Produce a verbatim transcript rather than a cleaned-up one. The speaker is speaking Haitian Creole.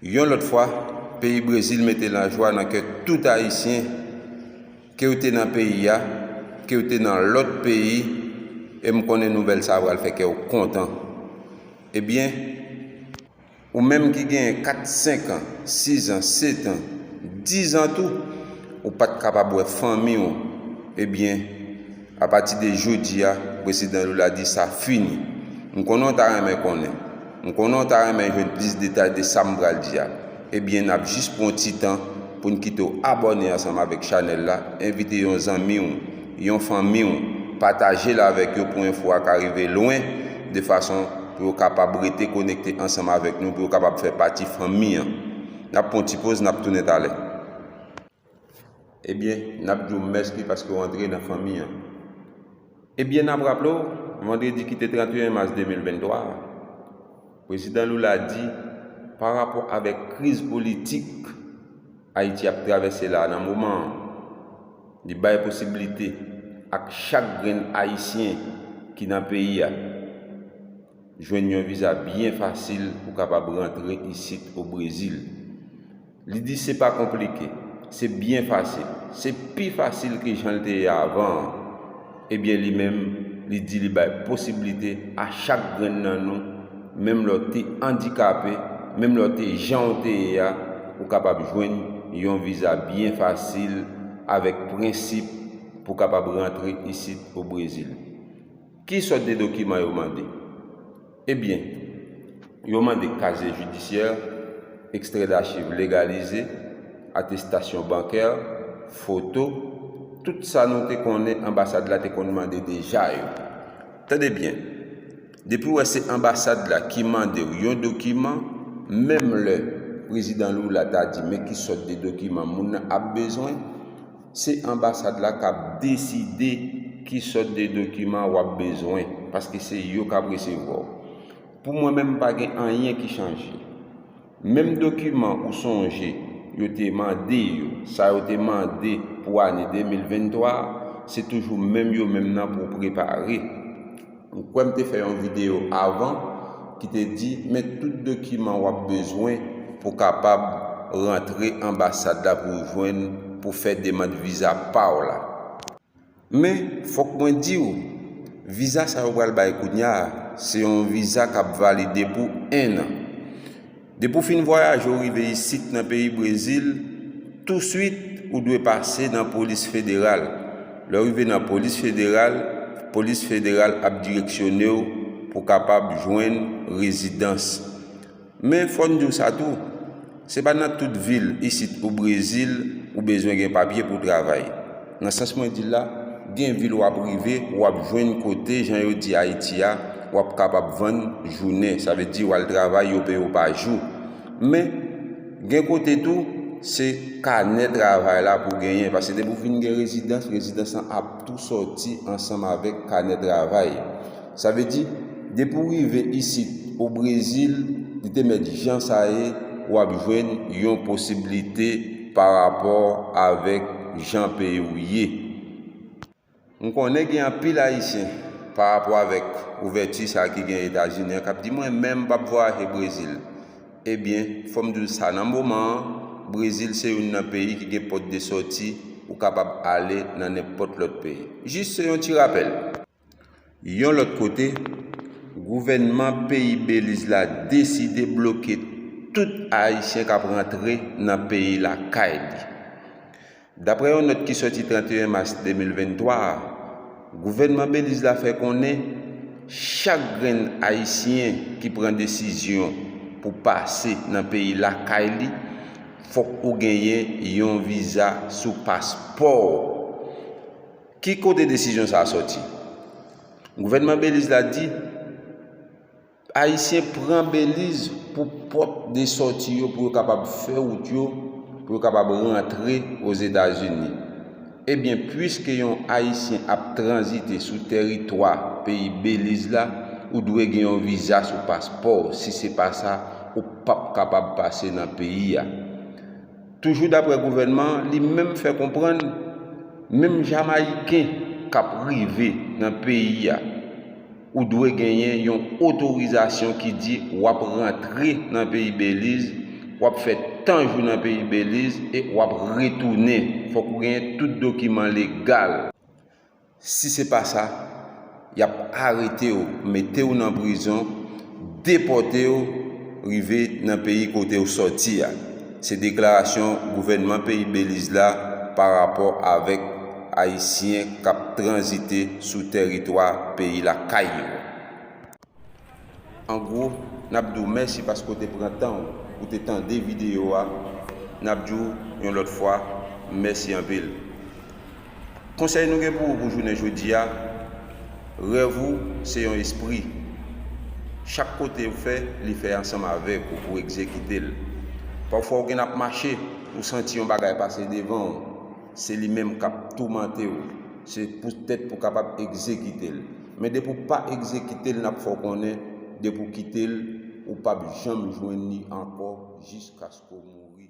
Yon lòt fwa, peyi Brezil mete lajwa nan kè tout Ayisyen, ke w te nan peyi a, ke w te nan lòt peyi, e m konnen nouvèl sa a pral fè kè w kontan. Ebyen, ou menm ki genyen kat, senk an, sis an, sèt an, diz an tou, ou pa t kapab wè fanmi w, ebyen, apati de jodi a, Prezidan Lula di sa fini. M konnen w ta renmen konnen. M konnen w ta renmen jwenn plis detay de sa m pral di a. Ebyen, n ap jis pran yon ti tan pou n kite w abòne ansanm avèk chanèl la, envite yon zanmi w, yon fanmi w, pataje l avèk yo pou enfo a ka rive lwen, de fason pou yo kapab rete konekte ansanm avèk nou, pou yo kapab fè pati fanmi an. N ap pran yon ti poz, n ap tounen talè. Ebyen, n ap di w mèsi paske w antre nan fanmi an. Ebyen, n ap raple w, vandredi ki te trannteyen mas de mil venntwa a, Prezidan Lula di, pa rapò avèk kriz politik Ayiti ap travèse la nan moman an, li bay posiblite ak chak grenn Ayisyen ki nan peyi a jwenn yon viza byen fasil pou kapab rantre isit o Brezil. Li di se pa konplike, se byen fasil, se pi fasil ke jan l te ye avan an. Ebyen, li menm, li di li bay posiblite a chak grenn nan nou, menm lè w te andikape, menm lè w te jan w te ye a, ou kapab jwenn yon viza byen fasil avèk prensip pou kapab rantre isit o Brezil. Ki sòt de dokiman yo mande? Ebyen, yo mande kazye jidisyè, ekstrè dachiv legalize, atestasyon bankè, foto, tout sa nou te konnen anbasad la te konn mande deja yo. Tande byen, depi w wè se anbasad la ki mande w yon dokiman, menm lè Prezidan Lula ta di men ki sòt de dokiman moun nan ap bezwen, se anbasad la k ap deside ki sòt de dokiman w ap bezwen, paske se yo k ap resevwa w. Pou mwen menm, pa gen anyen ki chanje. Menm dokiman ou sonje yo te mande yo, sa yo te mande pou ane de mil venntwa a, se toujou menm yo menm nan pou w prepare. Ou kwè m te fè yon videyo avan ki te di, men tout dokiman w ap bezwen pou kapab rantre anbasad la pou w jwenn, pou fè demann viza pa w la. Men, fòk mwen di w, viza sa yo pral bay kounye a, se yon viza k ap valide pou enn an. Depi w fin vwayaje, w rive isit nan peyi Brezil, touswit ou dwe pase nan polis federal. Lè w rive nan polis federal, polis federal ap direksyone w pou kapab jwenn rezidans. Men fò n di w sa tou, se pa nan tout vil isit o Brezil ou bezwen gen papye pou w travay. Nan sans mwen di l la, gen vil w ap rive, w ap jwenn kote, jan yo di Ayiti a, w ap kapab vann jounen. Sa vle di w al travay, yo peye w pa jou. Men, gen kote tou, se kanè travay la pou w genyen. Paske depi w fin gen rezidans, rezidans lan ap tou sòti ansanm avèk kanè travay. Sa vle di, depi w rive isit o Brezil, li te mèt jan sa ye, w ap jwenn yon posiblite pa rapò avèk jan peyi w ye. M konnen gen anpil Ayisyen, pa rapò avèk ouvèti sa a ki gen Etazini an, k ap di, "Mwen menm m p ap vwayaje Brezil." Ebyen, fò m di w sa nan moman an, Brezil se youn nan peyi ki gen pòt de sòti, ou kapab ale nan nenpòt lòt peyi. Jis se yon ti rapèl. Yon lòt kote, gouvènman peyi Beliz la deside bloke tout Ayisyen k ap rantre nan peyi lakay li. Daprè yon nòt ki sòti trannteyen mas de mil venntwa a, gouvènman Beliz la fè konnen chak grenn Ayisyen ki pran desizyon pou pase nan peyi lakay li, fòk ou genyen yon viza sou paspò w. Ki kote desizyon sa a sòti? Gouvènman Beliz la di, Ayisyen pran Beliz pou pòt de sòti yo pou yo kapab fè wout yo, pou yo kapab rantre Ozetazini. Ebyen, piske yon Ayisyen ap tranzite sou tèritwa peyi Beliz la, ou dwe gen yon viza sou paspò w. Si se pa sa, ou p ap kapab pase nan peyi a. Toujou daprè gouvènman an, li menm fè konprann, menm Jamayiken k ap rive nan peyi a, ou dwe genyen yon otorizasyon ki di w ap rantre nan peyi Beliz, W ap fè tan jou nan peyi Beliz e w ap retounen. Fòk ou genyen tout dokiman legal. Si se pa sa, y ap arete w, mete w nan prizon, depòte w, rive nan peyi kote w sòti a. Se deklarasyon gouvènman peyi Beliz la pa rapò avèk Ayisyen k ap tranzite sou tèritwa peyi lakay yo. An gwo, n ap di w mèsi paske w te pran tan w pou w te tande videyo a. N ap di w yon lòt fwa, mèsi anpil. Konsèy nou gen pou ou pou jounen jodi a, rèv ou se yon espri. Chak kote ou fè, li fè ansanm avèk ou pou egzekite l. Pafwa ou gen ap mache, ou santi yon bagay pase devan w, se li menm k ap toumante w. Se poutèt pou w kapab egzekite l. Men depi w pa egzekite l, n ap fè w konnen, depi w kite l, ou p ap janm jwenn li ankò jiskaske w mouri.